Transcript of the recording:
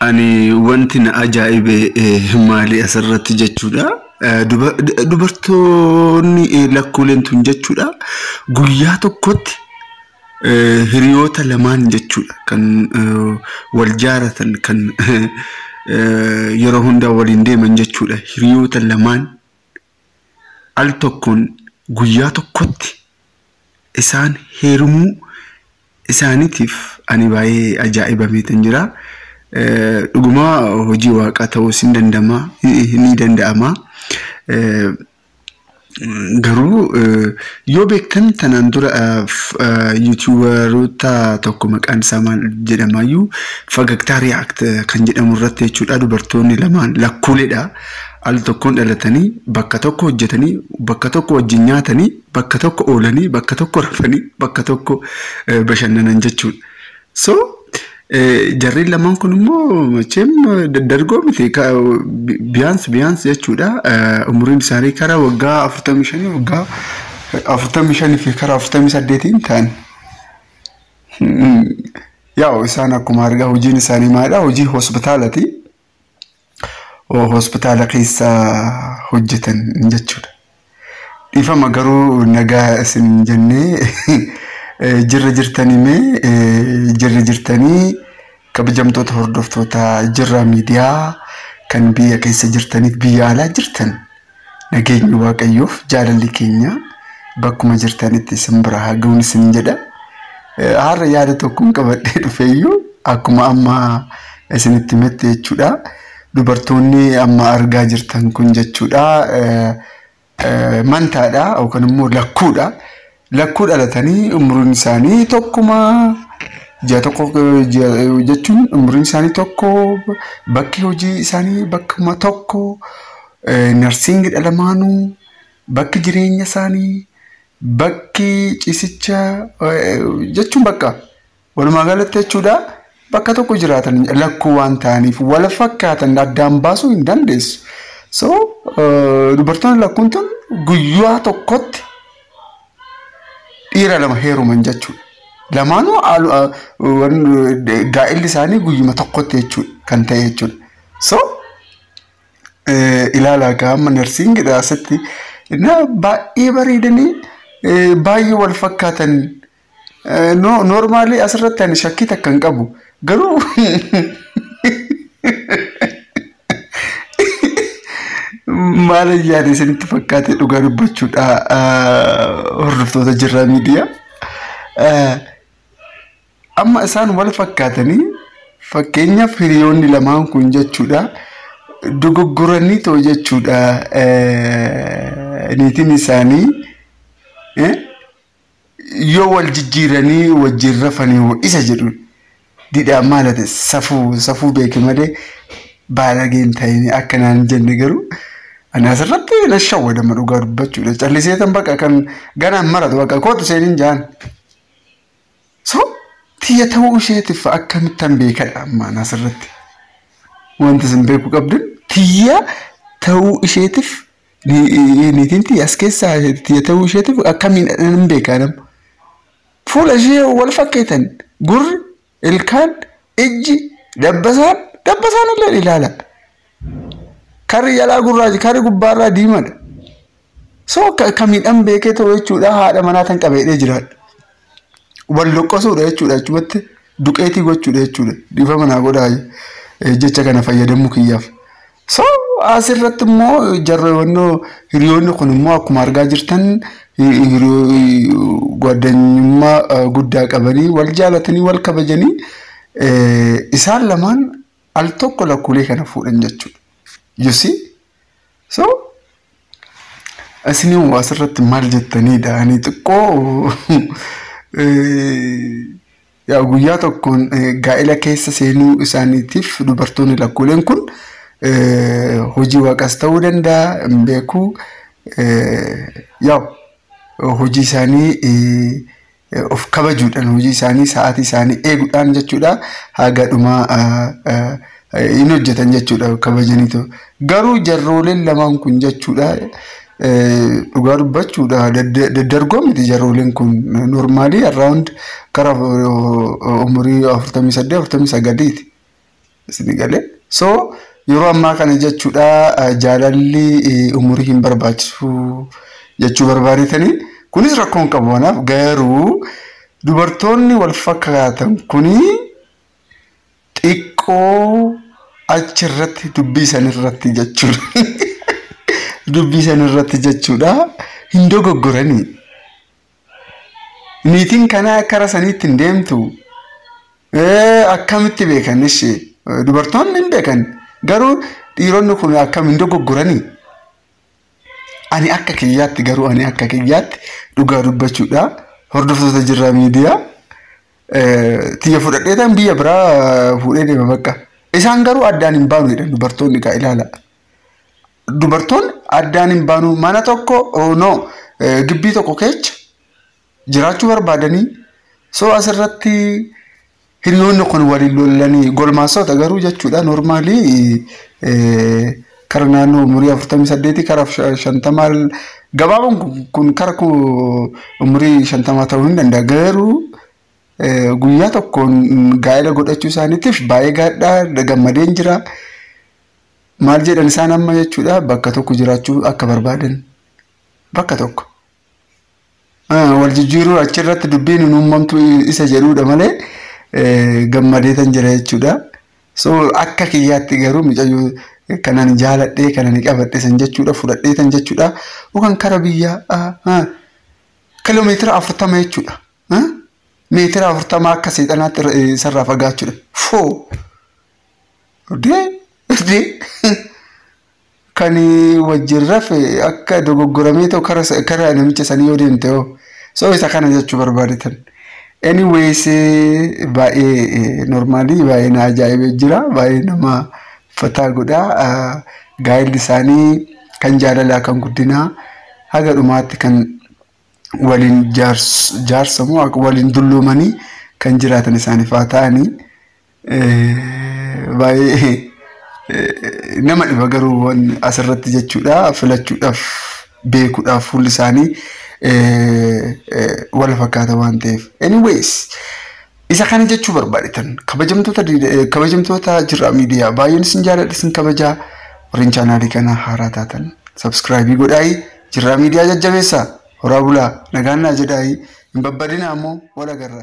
Ani wanti na ajaa'ibe maali asirratti jechuudha. Dubartoonni lakkuuleen tun jechuudha guyyaa tokkotti hiriyoota lamaan jechuudha kan wal jaaratan, kan yeroo hundaa waliin deeman jechuudha. Hiriyoota lamaan al tokkoon guyyaa tokkotti isaan heerumuu isaaniitiif ani baay'ee ajaa'ibameetan jira. Dhuguma hojii waaqaa ta'uus hin danda'ama, ni danda'ama. Garuu yoo beektan, tanaan dura YouTuberoota tokko maqaan isaa maal jedhamaayyuu, Fagagtaa React kan jedhamu irratti jechuudha, dubartoonni lamaan lakkuuleedha. Al tokkoon dhalatanii, bakka tokko hojjetanii, bakka tokko wajjin nyaatanii, bakka tokko oolanii, bakka tokko rafanii, bakka tokko bashannanan jechuudha. So jarreen lamaan kun immoo macheem daddargoo miti, biyaans biyaans jechuudha. Umuriin isaanii karaa waggaa 45, waggaa 45 fi karaa 48 ta'an. Yaa'u isaan akkuma argaa hojiin isaanii maalidha? Hojii hospitaalaati. Hospitaala keessa hojjetan jechuudha. Dhiifama, garuu nagaa isin jennee jirra jirtanii mee jirra jirtanii, kabajamtoota hordoftoota Jirra Miidiyaa kan biyya keessa jirtaniif biyya alaa jirtan, nageenyi Waaqayyoof jaalalli keenya bakkuma jirtanitti isin bira haa ga'uun isin jedha. Har'a yaada tokkoon qabadhee dhufeeyyuu akkuma amma isinitti himetti jechuudha. Dubartoonni amma argaa jirtan kun jechuudha mantaadha yookaan immoo lakkuudha. Lakkuu dhalatanii umriin isaanii tokkuma, ji'a tokko jechuun umriin isaanii tokko, bakki hojii isaanii bakkuma tokko, nursingidha lamaanuu, bakki jireenya isaanii, bakki ciisicha jechuun bakka walumaa galatti jechuudha bakka tokko jiraatan. Lakkuu waan ta'aniif wal fakkaatan, addaan baasuu hin dandeessu. So dubartoonni lakkuun tun guyyaa tokkotti dhiira lama heeruman jechuudha. Lamaanuu gaa'illi isaanii guyyuma tokkotti jechuudha kan ta'e jechuudha. So ilaalaa gaa, amma nursingidha asitti baay'ee bareedanii, baay'ee wal fakkaatan. Normally asirratti ani shakkii takka hin qabu. Garuu maal yaada isinitti fakkaate dhugaa dubbachuudha, hordoftoota Jirraa Miidiyaa? Amma isaan wal fakkaatanii, fakkeenyaaf hiriyoonni lamaan kun jechuudha dogoggoranii ta'u jechuudha, niitiin isaanii yoo wal jijjiiranii wajjin rafanii isa jedhu didhaa maalate safuu beeke malee baalageen ta'anii akka naan jenne. Garuu ani asirratti na shawwadama dhugaa dubbachuudha. Callisee tan bakka kan ganaan maratu bakka kootu seeniin jaan. So tiyya ta'uu isheetiif akkamittan beekadha ammaan asirratti? Wanti isin beekuu qabdan, tiyya ta'uu isheetiif, niitiin tiyya as keessaa tiyya ta'uu isheetiif akkamiin nan beekaa nama? Fuula ishee wal fakkeetan, gurri, ilkaan, ijji, dabbasaan illee ilaala. Karri jalaa gurraacha, karri gubbaarraa diimaadha. So akkamiidhaan beekee ta'u jechuudha haadha manaa tan qabeedhee jiraadha? Wal loqqosuudha jechuudha, achumatti duqeetii gochuudha jechuudha. Dhiifama manaa godhaa jecha kana fayyadamuu kiyyaaf. So asirratti immoo jarreewwannoo hiriyoonni kun immoo akkuma argaa jirtan gwaddanyummaa guddaa qabanii, wal jaalatanii, wal kabajanii, isaan lamaan al tokko lakkuulee kana fuudhan jechuudha. You see? So isinii asirratti maal jettaniidha? Ani xiqqoo yaa guyyaa tokkoon gaa'ela keessa seenuu isaaniitiif dubartoonni lakkuuleen kun hojii waaqas ta'uu danda'a hin beeku. Yaa hojii isaanii of kabajuudhaan, hojii isaanii sa'aatii isaanii eeguudhaan jechuudha haga dhumaa hin hojjetan jechuudha kabajaniitu. Garuu jarrooleen lamaan kun jechuudha dhugaa dubbachuudha daddargoo miti. Jarrooleen kun normally around karaa umurii 48, 49ti. Isin galee. So yeroo ammaa kana jechuudha jaalalli umurii hin barbaachisu jechuu barbaadetanii kunis rakkoon qabu kanaaf garuu dubartoonni wal fakkaatan kuni xiqqoo achirratti dubbii sanirratti jechuudha. Dubbii sanirratti jechuudha hin dogoggoranii. Niitiin kanaa kara saniitti hin deemtu. Akkamitti beekan ishee? Dubartoonni hin beekan. Garuu dhiironni kun akkam hin dogoggoranii? Ani akka kiyyaatti garuu ani akka kiyyaatti dhugaa dubbachuudha. Hordoftoota Jirraa Miidiyaa. Tiyya fudhadhee tan biyya biraa fuudhee deema bakka. Isaan garuu addaan hin baanu jedhan dubartoonni gaa ilaala. Dubartoonni addaan hin baanu mana tokko no gibbii tokko keessa jiraachuu barbaadanii so asirratti hiriyoonni kun waliin lolanii golmaasota garuu jechuudha normaalii kara naannoo umurii 48 kara 50 gabaabaan kun kara umurii 50 ta'uu hin danda'a garuu guyyaa tokkoon gaa'ela godhachuu isaaniitiif baay'ee gaadhaa gammadeen jira. Maal jedhan isaan amma jechuudha bakka tokko jiraachuu akka barbaadan bakka tokko. Wal jijjiiruu achirratti dubbiin hin uumamtu isa jedhudha malee gammadeetan jira jechuudha. So akka kiyyaatti garuu mucayyoo kanan jaaladhee kanan qabadhe san jechuudha fudhadhee tan jechuudha yookaan kara biyyaa kiiloomeetira 40 jechuudha. Meetira 40 akka seexanaatti isarraa fagaachuudha. Foo! Dee! Kan wajjin rafe akka dogoggoramee ta'u kara namicha sanii yoo deemte hoo. So isa kana jechuu barbaadetan. Anyways baay'ee normaalii baay'ee na ajaa'ibee jira. Baay'ee nama fataa godha. Gaa'elli isaanii kan jaalalaa kan guddinaa haga dhumaatti kan waliin jaarsamu waliin dulloomanii kan jiraatan isaaniif haa ta'anii baay'ee nama dhiba garuu asirratti jechuudha filachuudhaaf beekuudhaaf fuulli isaanii wal fakkaata waan ta'eef. Anyways isa kana jechuu barbaadetan kabajamtoota Jirraa Miidiyaa baay'een isin jaalladha isin kabajaa warreen chaanaalii kana haaraa taatan subscribe godhaayi Jirraa Miidiyaa jajjabeessaa. Horaa bulaa nagaan naa jedhaayi hin babbadinaa ammoo wal agarra.